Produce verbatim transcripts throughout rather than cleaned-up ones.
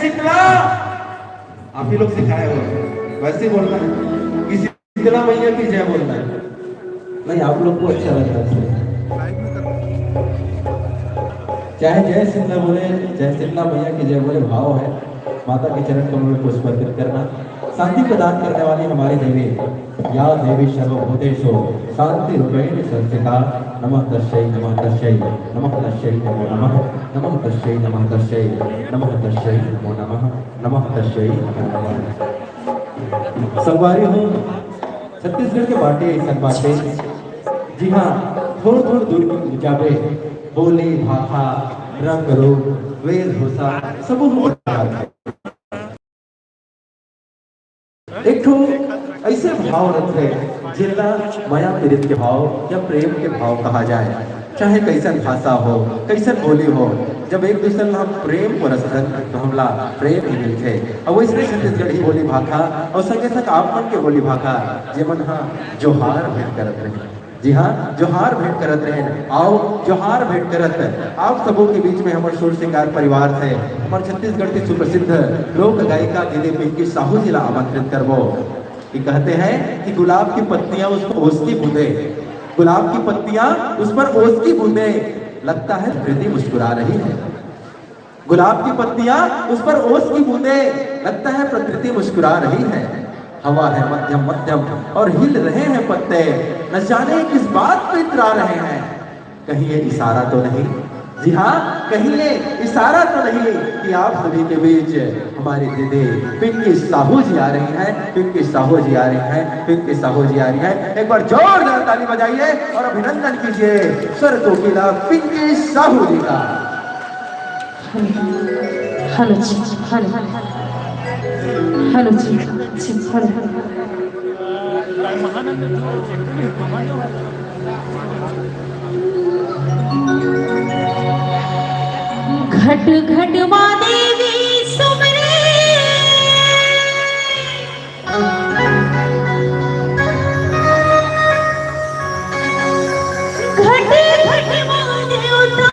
शीतला, आप ही लोग सिखाए हो, वैसे ही बोलना है कि शीतला मैया की जय बोलना है। नहीं, आप लोग को अच्छा लग रहा है। चाहे जय शीतला बोले, चाहे शीतला मैया की जय बोले, भाव है माता के चरण कमल में पुष्प अर्पित करना। शांति प्रदान करने वाली हमारी देवी, या देवी सर्वभूतेषु शांति रूपेण संस्थिता। नमः तस्यै, नमः तस्यै, नमः तस्यै नमो नमः, नमः तस्यै, नमः तस्यै, नमः तस्यै नमो नमः, नमः तस्यै नमो नमः। संगवारी हो, छत्तीसगढ़ के बाटे अइसन बाटे, जी हाँ, थोड़ थोड़ दूर के जाबे, बोली, भाखा, रंग रूप, वेशभूषा, सबो में बदलाव है। एक ठो अइसे भाव रथे, जेला मया पीरित के भाव या प्रेम के भाव कहा जाए। चाहे कइसन भाषा हो, कइसन बोली हो, जब एक दूसर ला हम प्रेम परसथन, तो हमला प्रेम ही मिलथे। अउ वइसने छत्तीसगढ़ी बोली भाखा अउ संगे संग आप मन के बोली भाखा, जेमन ह जोहार भेंट करत रहिन। जी हाँ, जोहार भेंट करत रहेन। आओ, जोहार भेंट करत आप सबो के बीच में हमर सुर सिंगार परिवार से हमर छत्तीसगढ़ के सुप्रसिद्ध लोक गायिका दीदी पिंकी साहू जी ला आमंत्रित करबो। ये कहते हैं कि गुलाब की पत्तियां उस पर ओस की बूंदे, गुलाब की पत्तियां उस पर ओस की बूंदे, लगता है प्रकृति मुस्कुरा रही है। गुलाब की पत्तियां, उस पर ओस की बूंदें, लगता है प्रकृति मुस्कुरा रही है। हवा है मध्यम मध्यम और हिल रहे हैं पत्ते, न जाने किस बात को इतरा रहे हैं। कहीं ये इशारा तो नहीं? जी हाँ, कहीं ये इशारा तो नहीं कि आप सभी के बीच हमारी दीदी पिंकी साहू जी आ रही हैं, पिंकी साहू जी आ रही हैं, पिंकी साहू जी आ रही हैं। एक बार जोरदार ताली बजाइए और अभिनंदन कीजिए स्वर कोकिला पिंकी साहू जी का। हेलो जी, हेलो। हेलो जी, जी, हेलो। घट घट माँ देवी सुमरे, घट घट माँ देवता।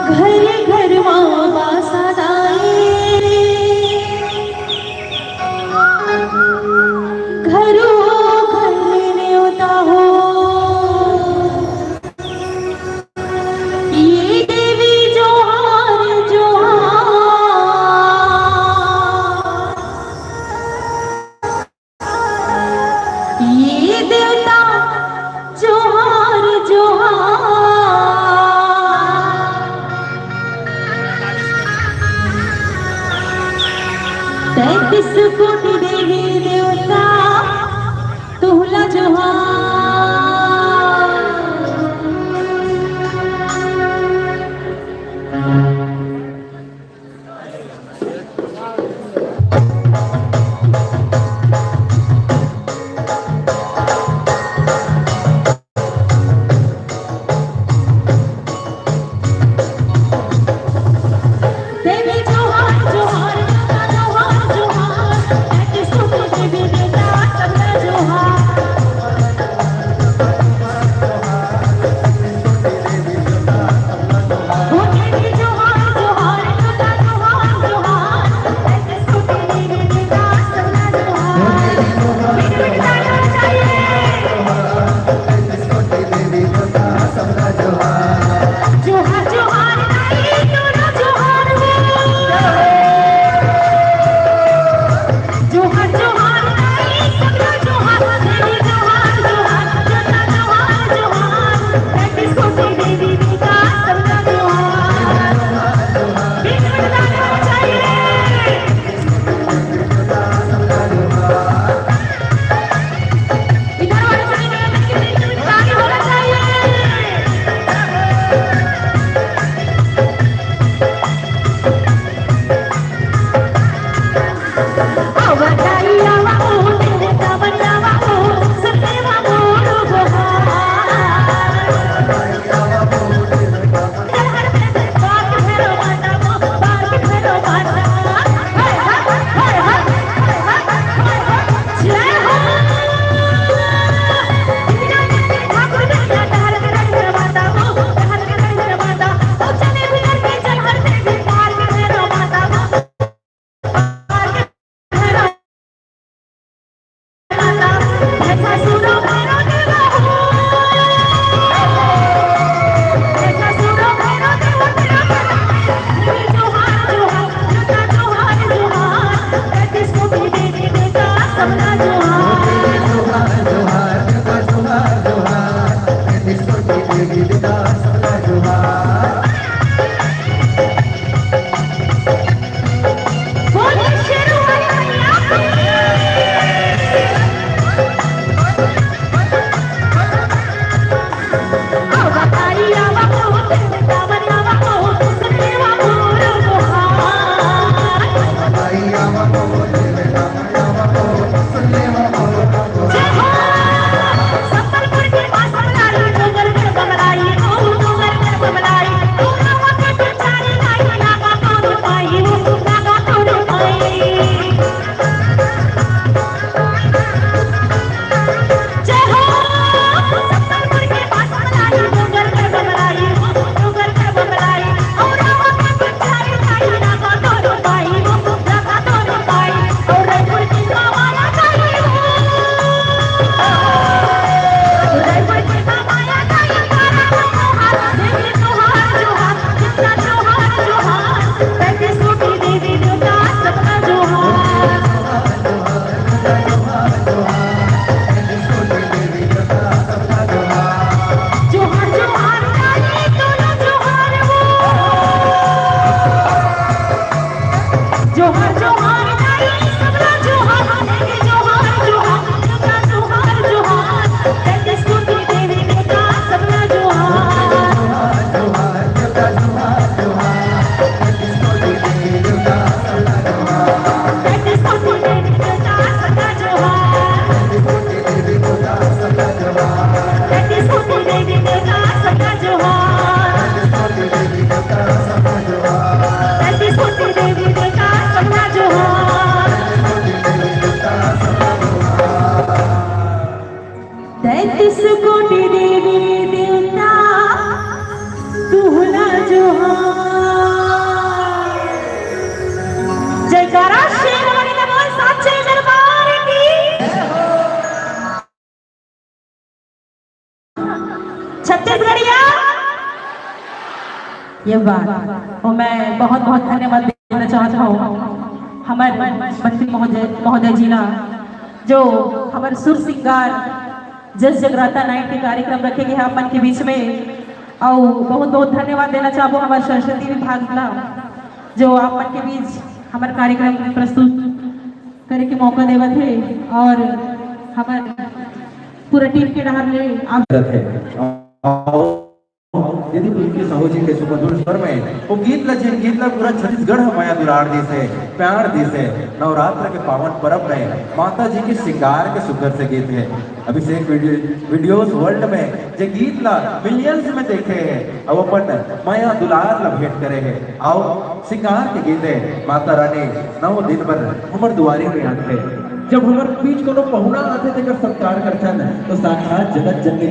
घर घर माँ बासा दाई, घरो घर नेवता हो। ये देवी जोहार जोहार, ये देवता जोहार जोहार। तैंतीस कोटि देवी देवता तुहला जोहार। तैंतीस कोटि देवी देवता तुहला जोहार। जयकारा शेर वाली का बोल, साचे दरबार की। छत्तीसगढ़िया, ये बात। और मैं बहुत बहुत धन्यवाद देना चाहता हूँ हमारे मंत्री महोदय महोदय जी ला, जो हमारे सुर सिंगार जस जगराता नाइट के कार्यक्रम रखे गए हैं आप मन के बीच में। और बहुत बहुत धन्यवाद देना चाहबो हमारे सरस्वती विभाग ला, जो आप मन के बीच हमारे कार्यक्रम प्रस्तुत करे के मौका देवत हे और हमर पूरा टीम के डहार ले आप करत हे। और यदि पुलकी साहू जी के सुमधुर स्वर में वो गीत ला, जेन गीत ला पूरा छत्तीसगढ़ ह मया दुलार दिस हे, प्यार दिस हे, नवरात्र के पावन पर्व में माता जी के श्रृंगार के सुघर से गीत हे। अभिषेक वीडियो, वीडियोज वर्ल्ड में जे गीत ला मिलियंस में देखे हे, अउ अपन मया दुलार ला भेंट करे हे। अउ श्रृंगार के गीत हे, माता रानी नौ दिन बर हमर दुआरी में आथे। जब हमर बीच कोनो पहुना आथे, तेकर सत्कार करथन, तो साक्षात जगत जननी